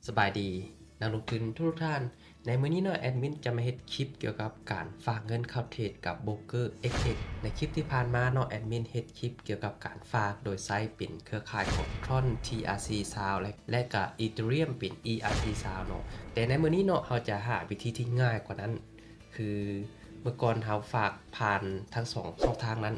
ສະບາຍດີນັກລົງທຶນທຸກໆທ່ານ. ໃນມື້ນີ້ເນາະ ແອດມິນຈະມາເຮັດຄລິບກ່ຽວກັບການຝາກເງິນເຂົ້າເທຣດກັບໂບຣກເກີ ເອັກເອັກເອັດ. ໃນຄລິບທີ່ຜ່ານມາເນາະ ແອດມິນເຮັດຄລິບກ່ຽວກັບການຝາກໂດຍໃຊ້ເປັນເຄືອຂ່າຍຂອງ Tron ທີອາຊີຊາວ ແລະ ແລະກະ Ethereum ເປັນ ERC ຊາວ ເນາະ. ແຕ່ໃນມື້ນີ້ເນາະ ເຮົາຈະຫາວິທີທີ່ງ່າຍກວ່ານັ້ນ ຄືເມື່ອກ່ອນເຮົາຝາກຜ່ານທັງສອງຊ່ອງທາງນັ້ນ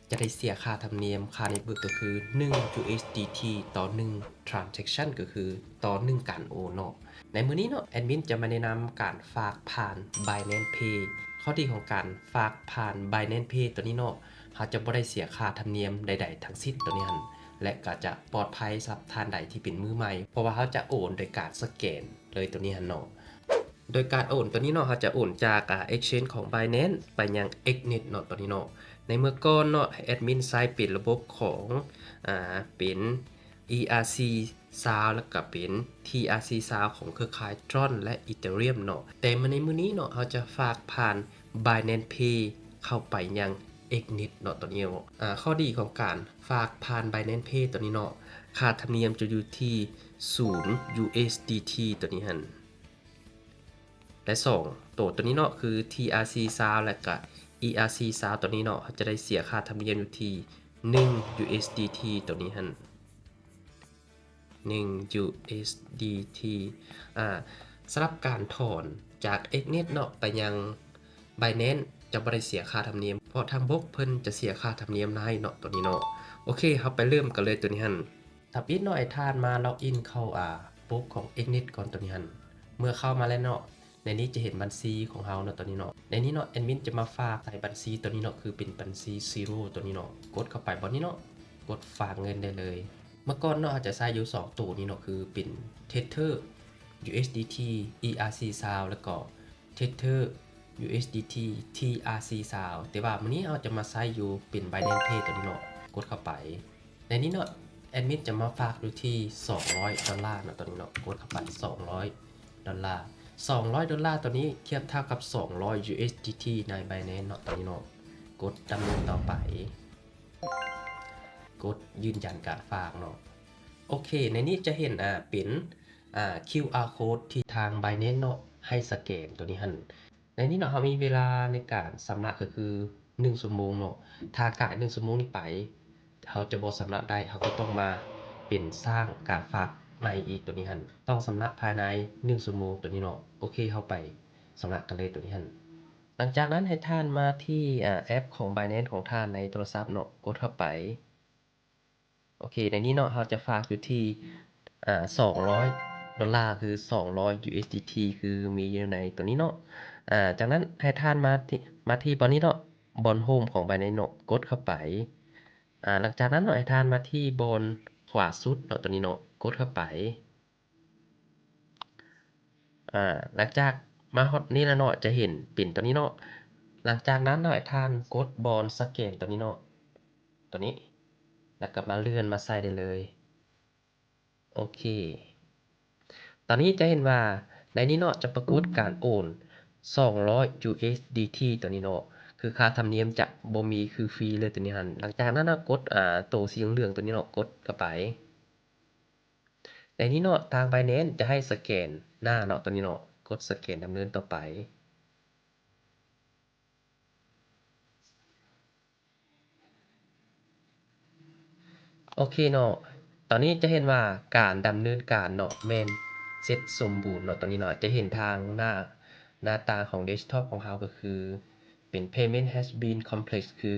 ຈະໄດ້ເສຍຄ່າທຳນຽມ ຄ່າ network ກໍຄື ໜຶ່ງ USDT ຕໍ່ ໜຶ່ງ transaction ກໍຄືຕໍ່ໜຶ່ງການໂອນເນາະ. ໃນມື້ນີ້ເນາະ ແອດມິນຈະມາແນະນຳການຝາກຜ່ານ Binance Pay. ຂໍ້ດີຂອງການຝາກຜ່ານ Binance Pay ຕົວນີ້ເນາະ ເຮົາຈະບໍ່ໄດ້ເສຍຄ່າທຳນຽມໃດໆທັງສິ້ນຕົວນີ້ຫັ້ນ ແລະ ກໍຈະປອດໄພສຳລັບທ່ານໃດທີ່ເປັນມືໃໝ່ ເພາະວ່າເຮົາຈະໂອນໂດຍການສະແກນເລີຍຕົວນີ້ຫັ້ນເນາະ. ໂດຍການໂອນຕົວນີ້ເນາະ ເຮົາຈະໂອນຈາກ ອາ exchange ຂອງ Binance ໄປຍັງ Exness ເນາະ ຕົວນີ້ເນາະ. ໃນເມື່ອກ່ອນເນາະ ແອດມິນໃຊ້ເປັນລະບົບຂອງ ອາ ເປັນ ERC ຊາວ ແລ້ວກະເປັນ TRC ຊາວ ຂອງເຄືອຂ່າຍ Tron ແລະ Ethereum ເນາະ. ແຕ່ມາໃນມື້ນີ້ເນາະ ເຮົາຈະຝາກຜ່ານ Binance Pay ເຂົ້າໄປຍັງ Exness ເນາະ ຕົວນີ້ເນາະ. ອາ ຂໍ້ດີຂອງການຝາກຜ່ານ Binance Pay ຕົວນີ້ເນາະ ຄ່າທຳນຽມຈະຢູ່ທີ່ ສູນ USDT ຕົວນີ້ຫັ້ນ. ແລະ ສອງ ໂຕຕົວນີ້ເນາະ ຄື TRC ຊາວ ແລະກະ ERC ຊາວ ຕົວນີ້ເນາະ ເຮົາຈະໄດ້ເສຍຄ່າທຳນຽມຢູ່ທີ່ ໜຶ່ງ USDT ຕົວນີ້ຫັ້ນ ໜຶ່ງ USDT. ອາ ສຳລັບການຖອນຈາກ Exness ເນາະ ໄປຍັງ Binance ຈະບໍ່ໄດ້ເສຍຄ່າທຳນຽມ ເພາະທາງໂບຣກເພິ່ນຈະເສຍຄ່າທຳນຽມໃຫ້ເນາະ ຕົວນີ້ເນາະ. ໂອເຄ ເຮົາໄປເລີ່ມກັນເລີຍຕົວນີ້ຫັ້ນ. ທຳອິດເນາະ ໃຫ້ທ່ານມາ log in ເຂົ້າ ອາ ໂບຣກຂອງ Exness ກ່ອນຕົວນີ້ຫັ້ນ. ເມື່ອເຂົ້າມາແລ້ວເນາະ ໃນນີ້ຈະເຫັນບັນຊີຂອງເຮົາເນາະ ຕົວນີ້ເນາະ. ໃນນີ້ເນາະ ແອດມິນຈະມາຝາກໃສ່ບັນຊີຕົວນີ້ເນາະ ຄືເປັນບັນຊີ Zero ຕົວນີ້ເນາະ. ກົດເຂົ້າໄປບ່ອນນີ້ເນາະ ກົດຝາກເງິນໄດ້ເລີຍ. ເມື່ອກ່ອນເນາະ ເຮົາຈະໃຊ້ຢູ່ສອງໂຕນີ້ເນາະ ຄືເປັນ Tether USDT ERC ຊາວ ແລ້ວກໍ Tether USDT TRC ຊາວ ແຕ່ວ່າມື້ນີ້ເຮົາຈະມາໃຊ້ຢູ່ເປັນ Binance Pay ຕົວນີ້ເນາະ. ກົດເຂົ້າໄປ ໃນນີ້ເນາະ ແອດມິນຈະມາຝາກຢູ່ທີ່ສອງຮ້ອຍດອນລາເນາະ ຕົວນີ້ເນາະ. ກົດເຂົ້າໄປສອງຮ້ອຍດອນລາ ສອງຮ້ອຍດອນລາຕົວນີ້ທຽບເທົ່າກັບສອງຮ້ອຍ USDT ໃນ Binance ເນາະ ຕົວນີ້ເນາະ. ກົດດຳເນີນຕໍ່ໄປ ກົດຢືນຢັນການຝາກເນາະ. ໂອເຄ ໃນນີ້ຈະເຫັນ ອາ ເປັນ ອາ QR code ທີ່ທາງ Binance ເນາະ ໃຫ້ສະແກນຕົວນີ້ຫັ້ນ. ໃນນີ້ເນາະ ເຮົາມີເວລາໃນການຊຳລະກໍຄືໜຶ່ງຊົ່ວໂມງເນາະ. ຖ້າກາຍໜຶ່ງຊົ່ວໂມງນີ້ໄປ ເຮົາຈະບໍ່ຊຳລະໄດ້ ເຮົາກໍຕ້ອງມາເປັນສ້າງການຝາກໃໝ່ອີກຕົວນີ້ຫັ້ນ. ຕ້ອງຊຳລະພາຍໃນໜຶ່ງຊົ່ວໂມງຕົວນີ້ເນາະ. ໂອເຄ ເຮົາໄປຊຳລະກັນເລີຍຕົວນີ້ຫັ້ນ. ຫຼັງຈາກນັ້ນໃຫ້ທ່ານມາທີ່ ອາ ແອັບຂອງ Binance ຂອງທ່ານໃນໂທລະສັບເນາະ ກົດເຂົ້າໄປ. ໂອເຄ ໃນນີ້ເນາະ ເຮົາຈະຝາກຢູ່ທີ່ ອາ ສອງຮ້ອຍດອນລາ ຄືສອງຮ້ອຍ USDT ຄືມີຢູ່ໃນຕົວນີ້ເນາະ. ອາ ຈາກນັ້ນໃຫ້ທ່ານມາທີ່ ມາທີ່ບ່ອນນີ້ເນາະ ບ່ອນໂຮມຂອງ Binance ເນາະ ກົດເຂົ້າໄປ. ອາ ຫຼັງຈາກນັ້ນເນາະ ໃຫ້ທ່ານມາທີ່ບ່ອນຂວາສຸດເນາະ ຕົວນີ້ເນາະ ກົດເຂົ້າໄປ. ອາ ຫຼັງຈາກມາຮອດນີ້ແລ້ວເນາະ ຈະເຫັນເປັນຕົວນີ້ເນາະ. ຫຼັງຈາກນັ້ນເນາະ ໃຫ້ທ່ານກົດບ່ອນສະແກນຕົວນີ້ເນາະ ຕົວນີ້ ແລ້ວກໍມາເລື່ອນມາໃສ່ໄດ້ເລີຍ. ໂອເຄ ຕອນນີ້ຈະເຫັນວ່າໃນນີ້ເນາະ ຈະປາກົດການໂອນສອງຮ້ອຍ USDT ຕົວນີ້ເນາະ ຄືຄ່າທຳນຽມຈະບໍ່ມີ ຄືຟຣີເລີຍຕົວນີ້ຫັ້ນ. ຫຼັງຈາກນັ້ນເນາະ ກົດ ອາ ໂຕສີເຫຼືອງໆຕົວນີ້ເນາະ ກົດເຂົ້າໄປ. ໃນນີ້ເນາະ ທາງ Binance ຈະໃຫ້ສະແກນໜ້າເນາະ ຕົວນີ້ເນາະ ກົດສະແກນດຳເນີນຕໍ່ໄປ. ໂອເຄເນາະ ຕອນນີ້ຈະເຫັນວ່າການດຳເນີນການເນາະ ແມ່ນເສັດສົມບູນເນາະ ຕົວນີ້ເນາະ. ຈະເຫັນທາງໜ້າ ໜ້າຕ່າງຂອງ desktop ຂອງເຮົາກໍຄືເປັນ payment has been complete ຄື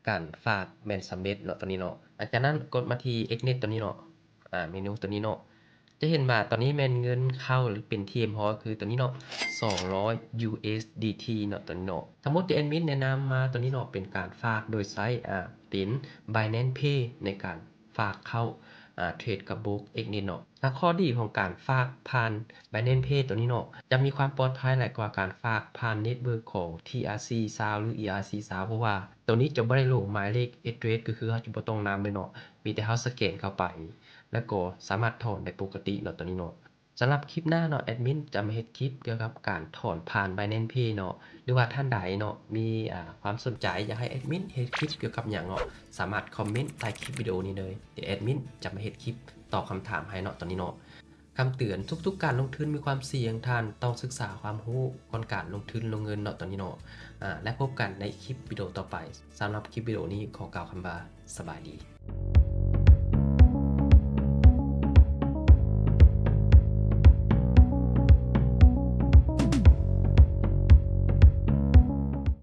ການຝາກແມ່ນສຳເລັດເນາະ ຕົວນີ້ເນາະ. ຫຼັງຈາກນັ້ນກົດມາທີ່ Exness ຕົວນີ້ເນາະ ອາ ເມນູຕົວນີ້ເນາະ ຈະເຫັນວ່າຕອນນີ້ແມ່ນເງິນເຂົ້າເປັນທີ່ຮຽບຮ້ອຍ ຄືຕົວນີ້ເນາະ ສອງຮ້ອຍ USDT ເນາະ ຕົວນີ້ເນາະ. ທັງໝົດທີ່ແອດມິນແນະນຳມາຕົວນີ້ເນາະ ເປັນການຝາກໂດຍໃຊ້ ອາ ເປັນ Binance Pay ໃນການຝາກເຂົ້າ ອາ ເທຣດກັບໂບຣກ Exness ເນາະ. ຖ້າຂໍ້ດີຂອງການຝາກຜ່ານ Binance Pay ຕົວນີ້ເນາະ ຈະມີຄວາມປອດໄພຫຼາຍກວ່າການຝາກຜ່ານ network ຂອງ TRC ຊາວ ຫຼື ERC ຊາວ ເພາະວ່າຕົວນີ້ຈະບໍ່ໄດ້ລົງໝາຍເລກ address ກໍຄືເຮົາຈະບໍ່ຕ້ອງນຳເລີຍເນາະ ມີແຕ່ເຮົາສະແກນເຂົ້າໄປ ແລ້ວກໍສາມາດຖອນໄດ້ປົກກະຕິເນາະ ຕົວນີ້ເນາະ. ສຳລັບຄລິບໜ້າເນາະ ແອດມິນຈະມາເຮັດຄລິບກ່ຽວກັບການຖອນຜ່ານ Binance Pay ເນາະ ຫຼືວ່າທ່ານໃດເນາະ ມີ ອາ ຄວາມສົນໃຈຢາກໃຫ້ແອດມິນເຮັດຄລິບກ່ຽວກັບຫຍັງເນາະ ສາມາດຄອມເມັນໃຕ້ຄລິບວິດີໂອນີ້ເລີຍ ດຽວແອດມິນຈະມາເຮັດຄລິບຕອບຄຳຖາມໃຫ້ເນາະ ຕົວນີ້ເນາະ. ຄຳເຕືອນ, ທຸກໆການລົງທຶນມີຄວາມສ່ຽງ, ທ່ານຕ້ອງສຶກສາຄວາມຮູ້ກ່ອນການລົງທຶນລົງເງິນເນາະ ຕອນນີ້ເນາະ. ອາ ແລະ ພົບກັນໃນຄລິບວິດີໂອຕໍ່ໄປ. ສຳລັບຄລິບວິດີໂອນີ້ ຂໍກ່າວຄຳວ່າ ສະບາຍດີ.